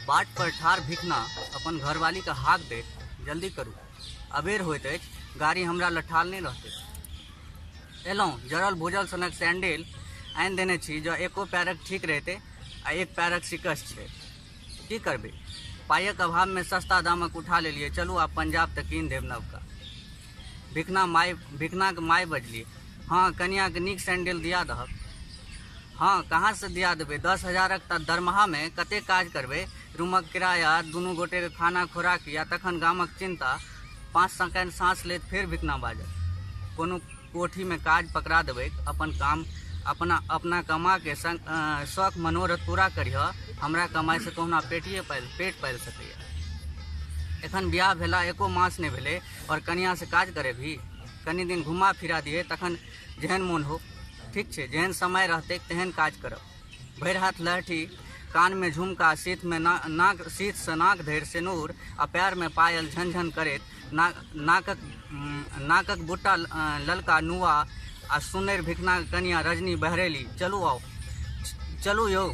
बाट पर ठाढ़ भिखना अपन घरवालीके हाक दैत, जल्दी करू। अबेर होइत अछि। गाड़ी हमरा लठाल नहि रहतै। एलहुँ। जरल भूजल सनक सैंडिल आनि देने छी। जँ एको पैरक ठीक रहितै आ एक पैरक शिकस छै। की करबै? पाइक अभावमे सस्ता दामक उठा लेलियै। चलू आब पंजाब तऽ कीन देब नवका। भिखना माय भिखनाक माय बजली, हँ, कनियाँके नीक सैंडिल दिया दहक। हँ, कहाँसँ दिया देबै? 10,000क तऽ दरमाहामे कतेक काज करबै? रूमक किराया, दुनू गोटेके खाना खोराकी आ तखन गामक चिन्ता। 5 सेकेंड साँस लैत फेर भिखना बाजल, कोनो कोठीमे काज पकड़ा देबैक। अपन काम अपना अपना कमाके शौक मनोरथ पूरा करिहऽ। हमरा कमाइसँ कहुना पेटिए पालि पेट पालि सकैए। एखन बियाह भेला एको मास नहि भेलै आओर कनियाँसँ काज करेबही? कनी दिन घुमा फिरा दिहे, तखन जेहन मोन हो। ठीक छै, जेहन समय रहतै तेहन काज करब। भरि हाथ लहठी, कानमे झुमका, सीथमे ना नाक सीथसँ नाक धरि सेनूर आ पएरमे पायल झनझन करैत ना नाकक नाकक बुट्टा, ललका नुआ आ सुन्नरि भिखनाक कनियाँ रजनी बहरेली। चलू आउ। चलू यौ।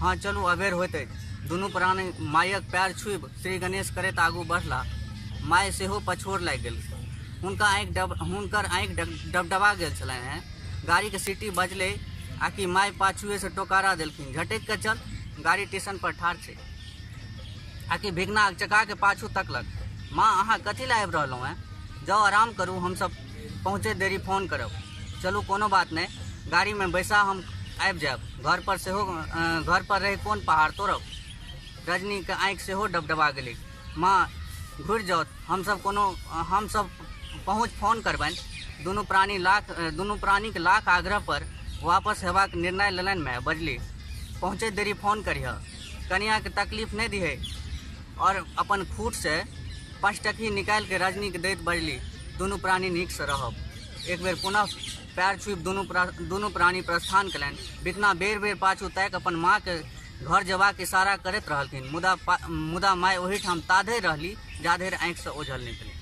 हँ, चलू, अबेर होइत अछि। दुनू प्राणी मायक पएर छुबि श्री गणेश करैत आगू बढ़ला। माय सेहो पछोड़ लागि गेल। हुनका आँखि डब हुनकर आँखि डबडबा गेल छलनि हेँ। गाड़ीके सीटी बजलै आकि माय पाछुएसँ टोकारा देलखिन, झटकि कऽ चल, गाड़ी टेशन पर ठाढ़ छै। आकि भिगना अकचका के पाछू तकलक। माँ, अहाँ कथी लए आबि रहलहुँ हेँ? जाउ आराम करू, हमसभ पहुँचैत देरी फोन करब। चलू कोनो बात नहि, गाड़ीमे बैसा हम आबि जायब। घर पर सेहो घर पर रहि कोन पहाड़ तोड़ब? रजनीके आँखि सेहो डबडबा गेलै। माँ, घुरि जाउ, हमसभ कोनो हमसभ पहुँच फोन करबनि। दुनू प्राणी लाख दुनू प्राणीक लाख आग्रह पर वापस हेबाक निर्णय लेलनि माय। बजली, पहुँचैत देरी फोन करिहऽ। कनियाँके तकलीफ नहि दिहै। आओर अपन खूटसँ पँचटकही निकालिके रजनीके दैत बजली, दुनू प्राणी नीकसँ रहब। एक बेर पुनः पैर छुबि दुनू प्राणी प्रस्थान कयलनि। भिखना बेर-बेर पाछू ताकि अपन माँके घर जेबाक इशारा करैत रहलखिन, मुदा मुदा माय ओहीठाम ताधरि रहली जाधरि आँखिसँ ओझल नहि भेलनि।